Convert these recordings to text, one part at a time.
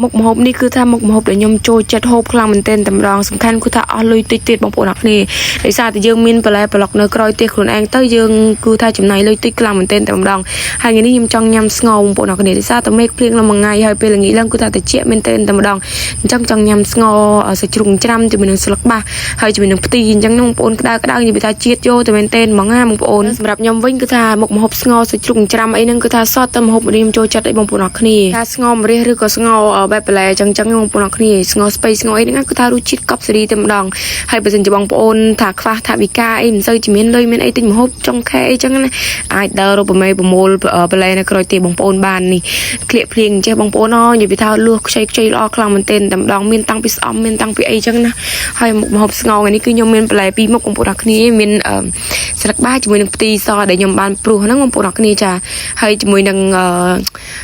មុខម្ហូបនេះគឺថាមុខម្ហូបដែលខ្ញុំចូលចិត្តហូបខ្លាំងមែនទែនតែម្ដងសំខាន់គឺថាអស់លុយតិចទៀតបងប្អូនអរគ្នាដោយសារតែយើងមានបន្លែប្លុកនៅក្រោយផ្ទះខ្លួនឯងទៅយើងគឺថាចំណាយលុយតិចខ្លាំងមែនទែនតែម្ដងហើយថ្ងៃនេះខ្ញុំចង់ញ៉ាំស្ងោរបងប្អូនអរគ្នាដោយសារតែមេឃភ្លៀងឡើងមួយថ្ងៃហើយពេលល្ងាចឡើងគឺថាត្រជាក់មែនទែនតែម្ដងអញ្ចឹងចង់ញ៉ាំស្ងោរសាច់ជ្រូកច្រាំជាមួយនឹងស្លឹកបាសហើយជាមួយនឹងផ្ទីអញ្ចឹងបងប្អូនក្តៅក្តៅនិយាយថាជាតិយកតែមែនទែនហ្មងណាបងប្អូនសម្រាប់ខ្ញុំវិញគឺថាមុខម្ហូបស្ងោរសាច់ជ្រូកច្រាំអីហ្នឹងគឺថាសតតែម្ហូបនេះខ្ញុំចូលចិត្តអីបងប្អូនអរគ្នាថាស្ងោរម្រះឬក៏ស្ងោរបែបបន្លែអញ្ចឹងអញ្ចឹងបងប្អូនអរគ្នាស្ងោរស្ពៃស្ងោរអីហ្នឹងគឺថារសជាតិកប់សេរីតែម្ដងហើយបើសិនជាបងប្អូនថាខ្វះថាវិការអីមិនសូវជាមានលុយមានអីទិញម្ហូបចុងខែអីចឹងណាអាចដើររកប្រមេប្រមូលបន្លែនៅក្រោយទីបងប្អូនបាននេះក្លៀកភ្លៀងអញ្ចេះបងប្អូនអនិយាយពីថាលួសខ្ចីខ្ចីល្អខ្លាំងមែនទែនតែម្ដងមានតាំងពីស្អំមានតាំងពីអីចឹងណាហើយមុខម្ហូបស្ងោរថ្ងៃនេះគឺខ្ញុំមានបន្លែពីរមុខបងប្អូនអរគ្នាមានស្លឹកបាយជាមួយនឹងផ្ទីសដែលខ្ញុំបានព្រួសហ្នឹងបងប្អូនអរគ្នាចាហើយជាមួយនឹង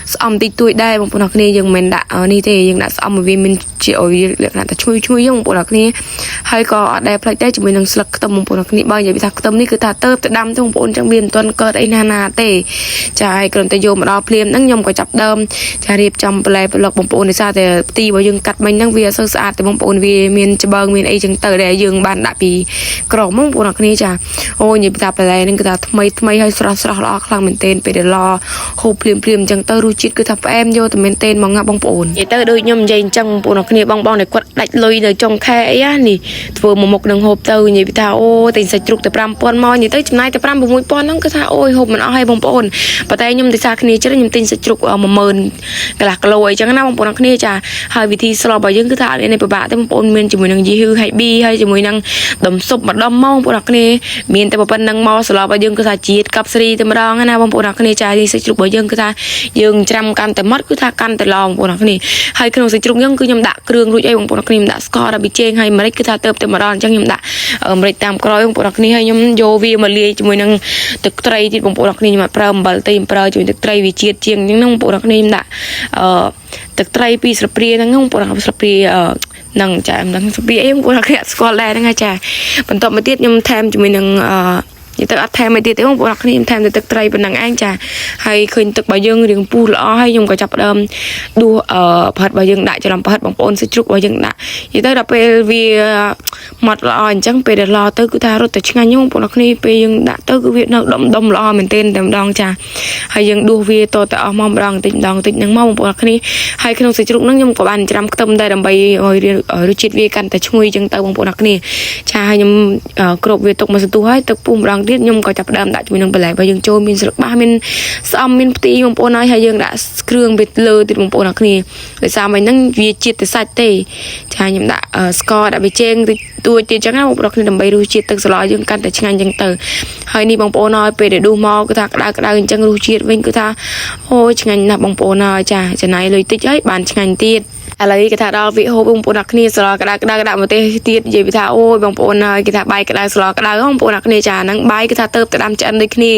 ស្អំតិចតួចដែរបងប្អូនអរគ្នាយើងមិនមែនដាក់នេះទេយើងដាក់ស្អំឲ្យវាមានជាឲ្យវាលក្ខណៈថាឈ្ងុយឈ្ងុយបងប្អូនអរគ្នាហើយក៏អត់ដែលផ្លេចដែរជាមួយនឹងស្លឹកខ្ទឹមបងប្អូនអរគ្នាបើនិយាយពីថាខ្ទឹមនេះគឺថាទៅទៅដាំទៅបងប្អូនចឹងវាមិនទាន់កើតអីណាណាទេចាហើយគ្រាន់តែយកមកដល់ភ្លាមហ្នឹងខ្ញុំក៏ចាប់ដើមចារៀបចំបន្លែប្លុកបងប្អូនដោយសារតែផ្ទីរបស់យើងកាត់មិញហ្នឹងវាអត់សូវស្អាតទេបងប្អូនវាមានច្បើងមានអីចឹងទៅដែលយើងបានដាក់ពីក្រមបងប្អូនអរគ្នាចាអូនិយាយពីថាបន្លែហ្នឹងគឺថាថ្មីថ្មីហើយស្រស់ស្រស់ល្អខ្លាំងមែនទែនពេលដែលឡហូបភ្លាមភ្លាមចឹងទៅរសជាតិគឺថាផ្អែមយកតែមែនទែនហ្មងណាបងប្អូននិយាយទៅដូចខ្ញុំនិយាយអញ្ចឹងបងប្អូនអរគ្នាបងបងដែលគាត់ដាច់លុយនៅចុងខែអីណានេះធ្វើមកមុខនឹងហូបទៅនិយាយពីថាអូទិញសាច់ជ្រូកតែ5000មកនិយាយទៅចំណាយតែ5 6000ហ្នឹងគឺថាអូយហូបមិនអស់ហើយបងប្អូនប៉ុន្តែខ្ញុំដោយសារគ្នាច្រើនខ្ញុំទិញសាច់ជ្រូក10000កន្លះគីឡូអីចឹងណាបងប្អូនអរគ្នាចាហើយវិធីស្លរបស់យើងគឺថាអត់មានអីពិបាកទេបងប្អូនមានជាមួយនឹងយីហ៊ឺហើយប៊ីហើយជាមួយនឹងដុំស៊ុបម្ដុំមកបងប្អូនអរគ្នាមានតែប៉ុណ្្នឹងមកស្លរបស់យើងគឺថាជាតិកប់ស្រីតែម្ដងណាបងប្អូនអរគ្នាចានេះសាច់ជ្រូករបស់យើងគឺថាយើងច្រាំកាន់តែម៉ត់គឺថាកាន់តែឡងបងប្អូនអរគ្នាហើយក្នុងសាច់ជ្រូកយើងគឺខ្ញុំដាក់គ្រឿងរួចអីបងប្អូនអរគ្នាខ្ញុំដាក់ស្ករដាក់ប៊ីចេងហើយម្រេចគឺថាទៅតែម្ដងអញ្ចឹងខ្ញុំដាក់ម្រេចតាមក្រោយបងប្អូនអរគ្នាហើយខ្ញុំយកវាមកលាយជាមួយនឹងទឹកត្រីទៀតបងប្អូនអរគ្នាខ្ញុំអត់ប្រើអំបិលទេខ្ញុំប្រើជាមួយទឹកត្រីវាជាតិជាងអញ្ចឹងណាបងប្អូនអរគ្នាខ្ញុំដាក់អឺទឹកត្រីពីស្លាបព្រាហ្នឹងបងប្អូនអរគ្នាស្លាបព្រាអឺហ្នឹងចាមិនដឹងស្លាបព្រាអីបងប្អូនអរគ្នាអត់ស្គាល់ដែរហ្នឹងហើយចាបន្ទាប់មកទៀតខ្ញុំថែមជាមួយនឹងអឺនិយាយទៅអត់ថែមអីទៀតទេបងប្អូនអរគ្នាខ្ញុំថែមតែទឹកត្រីប៉ុណ្ណឹងឯងចាហើយឃើញទឹករបស់យើងរៀងពុះល្អហើយខ្ញុំក៏ចាប់ផ្ដើមដួសអឺប្រហិតរបស់យើងដាក់ច្រឡំប្រហិតបងប្អូនសាច់ជ្រូករបស់យើងដាក់និយាយទៅដល់ពេលវាម៉ត់ល្អអញ្ចឹងពេលដែលឡទៅគឺថារត់តែឆ្ងាញ់បងប្អូនអរគ្នាពេលយើងដាក់ទៅគឺវានៅដុំដុំល្អមែនទែនតែម្ដងចាហើយយើងដួសវាតតែអស់មកម្ដងតិចម្ដងតិចហ្នឹងមកបងប្អូនអរគ្នាហើយក្នុងសាច់ជ្រូកហ្នឹងខ្ញុំក៏បានច្រាំខ្ទឹមដែរដើម្បីឲ្យរសជាតិវាកាន់តែឈ្ងុយអញ្ចឹងទៅបងប្អូនអរគ្នាចាហើយខ្ញុំគ្របវាទុកមកសន្ទុះហើយទឹកពុះម្ដងទៀតខ្ញុំក៏ចាប់ផ្ដើមដាក់ជាមួយនឹងបន្លែរបស់យើងចូលមានស្លឹកបាសមានស្អំមានផ្ទីបងប្អូនហើយហើយយើងដាក់គ្រឿងវាលើទៀតបងប្អូនអរគ្នាដោយសារមិញហ្នឹងវាជាតិតែសាច់ទេចាខ្ញុំដាក់ស្ករដាក់ប៊ីចេងតិចតួចទៀតអញ្ចឹងណាបងប្អូនគ្នាដើម្បីរសជាតិទឹកសម្លយើងកាន់តែឆ្ងាញ់អញ្ចឹងទៅហើយនេះបងប្អូនហើយពេលដែលដួសមកគឺថាក្តៅក្តៅអញ្ចឹងរសជាតិវិញគឺថាអូយឆ្ងាញ់ណាស់បងប្អូនហើយចាចំណាយលុយតិចហើយបានឆ្ងាញ់ទៀតឥឡូវគេថាដល់វាហូបបងប្អូនអរគ្នាសម្លក្តៅក្តៅដាក់មកទេសទៀតនិយាយពីថាអូយបងប្អូនហើយគេថាបាយក្តៅសម្លក្តៅបងប្អូនអរគ្នាចាហ្នឹងបាយគឺថាទៅទៅដាំឆ្អិនដូចគ្នា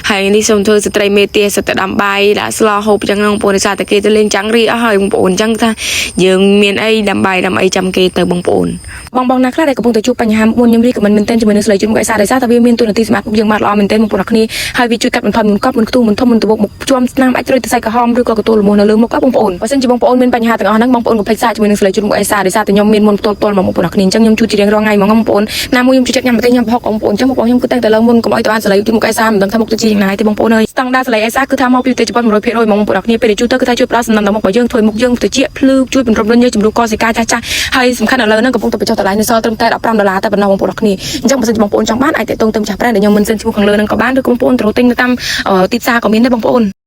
ហើយនេះសូមធ្វើស្ត្រីមេទាសិតទៅដាំបាយដាក់ស្លហូបអញ្ចឹងបងប្អូនដោយសារតែគេទៅលេងចាំងរីអស់ហើយបងប្អូនអញ្ចឹងថាយើងមានអីដាំបាយដាំអីចាំគេទៅបងប្អូន បងបងណាខ្លះដែលកំពុងតែជួបបញ្ហាមុនខ្ញុំរីកមិនមែនទែនជាមួយនឹងស្លេកជូនមុខឯសារដោយសារតែវាមានតួនាទីសម្រាប់មុខយើងបានល្អមែនទែនបងប្អូនអរគ្នាហើយវាជួយកាត់បន្ថយមុនកប់មុនខ្ទុះមុនធំមុនត្បូកមុខជាំស្នាមអាចត្រុយទៅសាច់ក្រហមឬក៏កន្ទួលលមោះនៅលើមុខបងប្អូនបើសិនជាបងប្អូនមានបញ្ហាទាំងអស់ហ្នឹងបងប្អូនកុំភ្លេចសាកជាមួយនឹងស្លេកជូនមុខឯសារដោយសារតែខ្ញុំមានមុនផ្ទាល់ផ្ទាល់មកបងប្អូនអរគ្នាអញ្ចឹងខ្ញុំជួបជារៀងរាល់ថ្ងៃហ្មងបងប្អូនណាមួយខ្ញុំជួយចិត្តញ៉ាំម្ទេសញ៉ាំប្រហុកបងប្អូនអញ្ចឹងបងប្អូនខ្ញុំគឺតែងតែឡើងមុនកុំឲ្យទៅបានស្លេកជូនមុខឯសារមិនដឹងថាមុខទៅជាយ៉ាងណាទេបងប្អូនអើយស្តង់ដាស្លេកឯសារគឺថាមកពីប្រទេសជប៉ុន100%ហ្មងបងប្អូនអរគ្នាពេលដែលជួទៅគឺថាជួយផ្ដល់សំណឹមដល់មុខរបស់យើងធ្វើមុខយើងទៅជាភ្លឺជួយពន្រំលញជំរុះកោសិកាចាស់ចាស់ហើយសំខាន់ឥឡូវហ្នឹងកំពុងតែបញ្ចុះតម្លៃនៅសល់ត្រឹមតែ15ដុល្លារតែប៉ុណ្ណោះបងប្អូនអរគ្នាអញ្ចឹងបើសិនជាបងប្អូនចង់បានអាចតាក់ទងទៅម្ចាស់ brand ដែលខ្ញុំមិនសិនឈ្មោះខាងលើហ្នឹងក៏បានឬបងប្អូនត្រូវទិញនៅតាមទីផ្សារក៏មានដែរបងប្អូន។